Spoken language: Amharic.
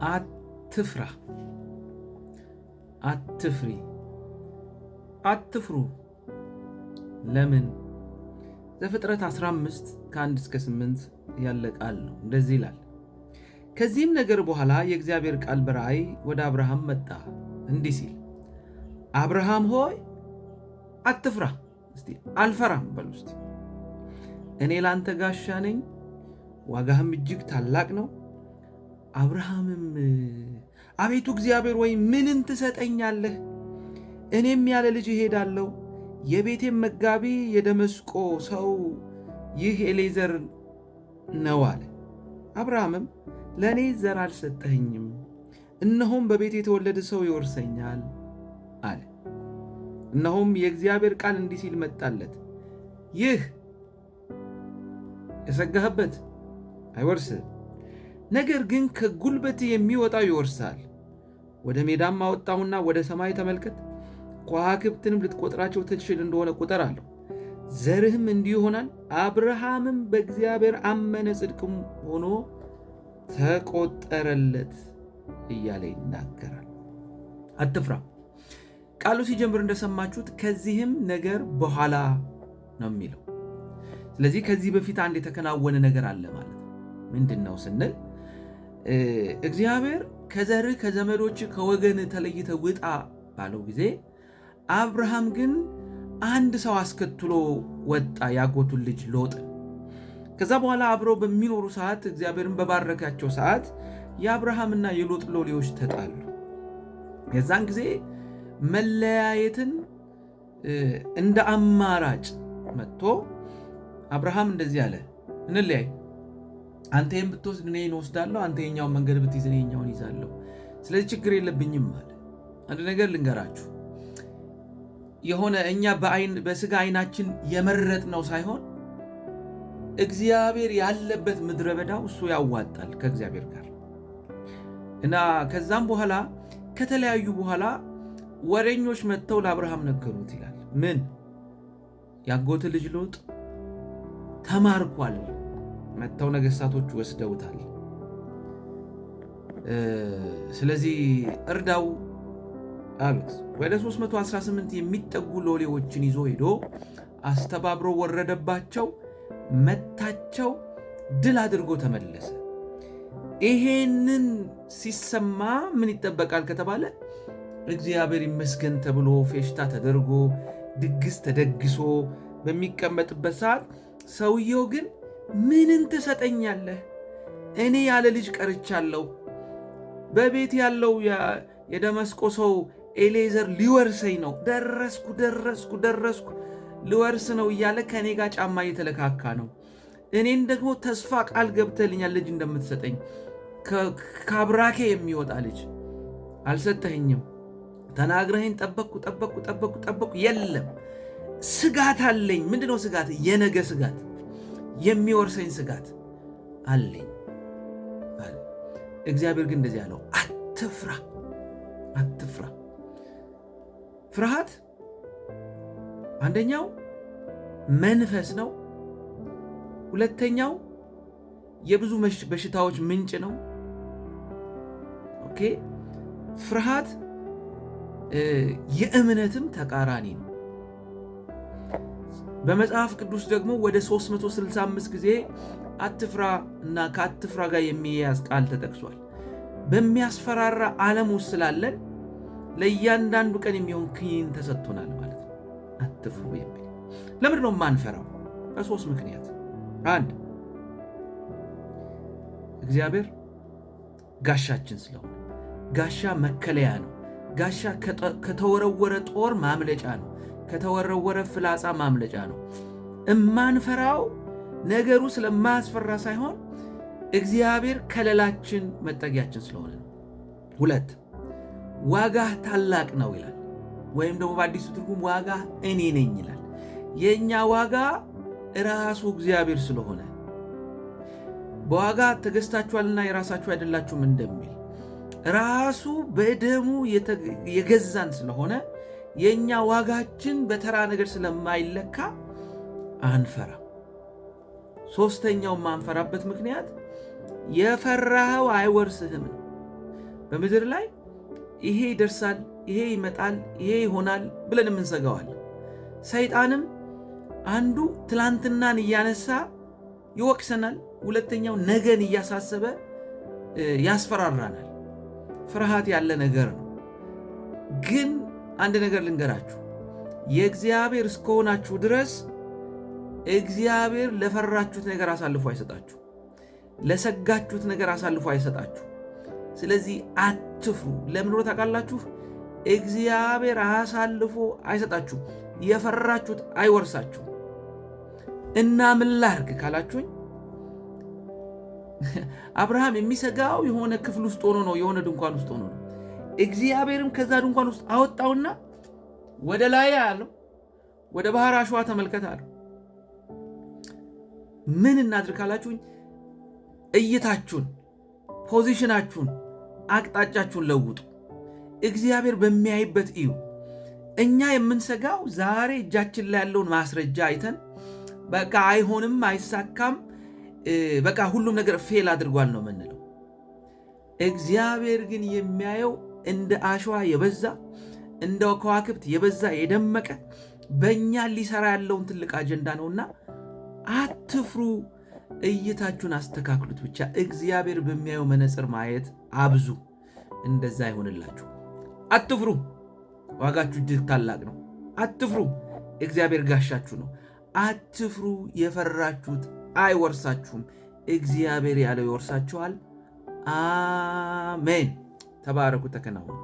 አትፍራ፣ አትፍሪ፣ አትፍሩ። ለምን? ዘፍጥረት 15 ከ1 እስከ 8 ያለ ቃል ነው። እንደዚህ ይላል። ከዚህም ነገር በኋላ የእግዚአብሔር ቃል በራእይ ወደ አብርሃም መጣ እንዲህ ሲል፣ አብርሃም ሆይ አትፍራ። እስቲ አልፈራም በሉ እስቲ። እኔ ላንተ ጋሻ ነኝ፣ ዋጋህም እጅግ ታላቅ ነው። አብርሃምም አቤቱ እግዚአብሔር ወይ ምንን ትሰጠኛለህ? እኔም ያለ ልጅ እሄዳለሁ፣ የቤቴም መጋቢ የደመስቆ ሰው ይህ ኤሌዘር ነው አለ። አብርሃምም ለእኔ ዘር አልሰጠኸኝም፣ እነሆም በቤት የተወለደ ሰው ይወርሰኛል አለ። እነሆም የእግዚአብሔር ቃል እንዲህ ሲል መጣለት፣ ይህ የሰጋህበት አይወርስህም፣ ነገር ግን ከጉልበት የሚወጣው ይወርሳል። ወደ ሜዳም አወጣሁና ወደ ሰማይ ተመልከት፣ ከዋክብትንም ልትቆጥራቸው ትችል እንደሆነ ቁጠር አለው። ዘርህም እንዲህ ይሆናል። አብርሃምም በእግዚአብሔር አመነ፣ ጽድቅም ሆኖ ተቆጠረለት እያለ ይናገራል። አትፍራ። ቃሉ ሲጀምር እንደሰማችሁት ከዚህም ነገር በኋላ ነው የሚለው። ስለዚህ ከዚህ በፊት አንድ የተከናወነ ነገር አለ ማለት ነው። ምንድን ነው ስንል እግዚአብሔር ከዘርህ ከዘመዶች ከወገን ተለይተህ ውጣ ባለው ጊዜ አብርሃም ግን አንድ ሰው አስከትሎ ወጣ፣ ያጎቱን ልጅ ሎጥ። ከዛ በኋላ አብረው በሚኖሩ ሰዓት እግዚአብሔርን በባረካቸው ሰዓት የአብርሃምና የሎጥ ሎሌዎች ተጣሉ። የዛን ጊዜ መለያየትን እንደ አማራጭ መጥቶ አብርሃም እንደዚህ አለ፣ እንለያይ፣ አንተ ይህን ብትወስድ እኔ እወስዳለሁ፣ አንተ የኛውን መንገድ ብትይዝ እኔ የኛውን ይዛለሁ፣ ስለዚህ ችግር የለብኝም አለ። አንድ ነገር ልንገራችሁ፣ የሆነ እኛ በስጋ አይናችን የመረጥነው ሳይሆን እግዚአብሔር ያለበት ምድረ በዳው እሱ ያዋጣል ከእግዚአብሔር ጋር እና ከዛም በኋላ ከተለያዩ በኋላ ወሬኞች መጥተው ለአብርሃም ነገሩት ይላል። ምን ያጎት ልጅ ሎጥ ተማርኳል፣ መጥተው ነገስታቶች ወስደውታል፣ ስለዚህ እርዳው አሉት። ወደ 318 የሚጠጉ ሎሌዎችን ይዞ ሄዶ አስተባብሮ ወረደባቸው፣ መታቸው፣ ድል አድርጎ ተመለሰ። ይሄንን ሲሰማ ምን ይጠበቃል ከተባለ እግዚአብሔር ይመስገን ተብሎ ፌሽታ ተደርጎ ድግስ ተደግሶ በሚቀመጥበት ሰዓት ሰውየው ግን ምንን ትሰጠኛለህ? እኔ ያለ ልጅ ቀርቻለሁ። በቤት ያለው የደመስቆ ሰው ኤሌዘር ሊወርሰኝ ነው። ደረስኩ ደረስኩ ደረስኩ ልወርስ ነው እያለ ከእኔ ጋር ጫማ እየተለካካ ነው። እኔን ደግሞ ተስፋ ቃል ገብተልኛል ልጅ እንደምትሰጠኝ ከአብራኬ የሚወጣ ልጅ አልሰጠኸኝም። ተናግረኸኝ ጠበቅኩ ጠበቅኩ ጠበቅኩ ጠበቅኩ፣ የለም። ስጋት አለኝ። ምንድነው ስጋት? የነገ ስጋት፣ የሚወርሰኝ ስጋት አለኝ። እግዚአብሔር ግን እንደዚህ አለው፣ አትፍራ፣ አትፍራ። ፍርሃት አንደኛው መንፈስ ነው። ሁለተኛው የብዙ በሽታዎች ምንጭ ነው። Okay፣ ፍርሃት የእምነትም ተቃራኒ ነው። በመጽሐፍ ቅዱስ ደግሞ ወደ 365 ጊዜ አትፍራ እና ከአትፍራ ጋር የሚያያዝ ቃል ተጠቅሷል። በሚያስፈራራ ዓለም ውስጥ ስላለን ለእያንዳንዱ ቀን የሚሆን ክኒን ተሰጥቶናል ማለት ነው። አትፍሩ የሚል ለምንድን ነው የማንፈራው? በሶስት ምክንያት። አንድ፣ እግዚአብሔር ጋሻችን ስለሆነ፣ ጋሻ መከለያ ነው። ጋሻ ከተወረወረ ጦር ማምለጫ ነው። ከተወረወረ ፍላጻ ማምለጫ ነው። እማንፈራው ነገሩ ስለማያስፈራ ሳይሆን እግዚአብሔር ከለላችን መጠጊያችን ስለሆነ ነው። ሁለት፣ ዋጋህ ታላቅ ነው ይላል። ወይም ደግሞ በአዲሱ ትርጉም ዋጋህ እኔ ነኝ ይላል። የእኛ ዋጋ ራሱ እግዚአብሔር ስለሆነ በዋጋ ተገዝታችኋልና የራሳችሁ አይደላችሁም እንደሚል ራሱ በደሙ የገዛን ስለሆነ የእኛ ዋጋችን በተራ ነገር ስለማይለካ አንፈራ። ሶስተኛው የማንፈራበት ምክንያት የፈራኸው አይወርስህም ነው። በምድር ላይ ይሄ ይደርሳል፣ ይሄ ይመጣል፣ ይሄ ይሆናል ብለን የምንሰጋዋል። ሰይጣንም አንዱ ትላንትናን እያነሳ ይወቅሰናል፣ ሁለተኛው ነገን እያሳሰበ ያስፈራራናል። ፍርሃት ያለ ነገር ነው። ግን አንድ ነገር ልንገራችሁ፣ የእግዚአብሔር እስከሆናችሁ ድረስ እግዚአብሔር ለፈራችሁት ነገር አሳልፎ አይሰጣችሁ፣ ለሰጋችሁት ነገር አሳልፎ አይሰጣችሁ። ስለዚህ አትፍሩ። ለምን ሆነ ታውቃላችሁ? እግዚአብሔር አሳልፎ አይሰጣችሁ፣ የፈራችሁት አይወርሳችሁ። እና ምን ላድርግ ካላችሁኝ አብርሃም የሚሰጋው የሆነ ክፍል ውስጥ ሆኖ ነው፣ የሆነ ድንኳን ውስጥ ሆኖ ነው። እግዚአብሔርም ከዛ ድንኳን ውስጥ አወጣውና ወደ ላይ አለው፣ ወደ ባህር አሸዋ ተመልከት አለው። ምን እናድርግ ካላችሁኝ እይታችሁን፣ position ኣችሁን፣ አቅጣጫችሁን ለውጡ። እግዚአብሔር በሚያይበት እዩ። እኛ የምንሰጋው ዛሬ እጃችን ላይ ያለውን ማስረጃ አይተን በቃ አይሆንም፣ አይሳካም፣ በቃ ሁሉም ነገር fail አድርጓል ነው የምንለው። እግዚአብሔር ግን የሚያየው እንደ አሸዋ የበዛ፣ እንደ ከዋክብት የበዛ፣ የደመቀ፣ በእኛ ሊሰራ ያለውን ትልቅ አጀንዳ ነውና አትፍሩ። እይታችሁን አስተካክሉት ብቻ። እግዚአብሔር በሚያየው መነጽር ማየት አብዙ። እንደዛ ይሆንላችሁ። አትፍሩ፣ ዋጋችሁ እጅግ ታላቅ ነው። አትፍሩ፣ እግዚአብሔር ጋሻችሁ ነው። አትፍሩ፣ የፈራችሁት አይወርሳችሁም። እግዚአብሔር ያለው ይወርሳችኋል። አሜን። ተባረኩ፣ ተከናወኑ።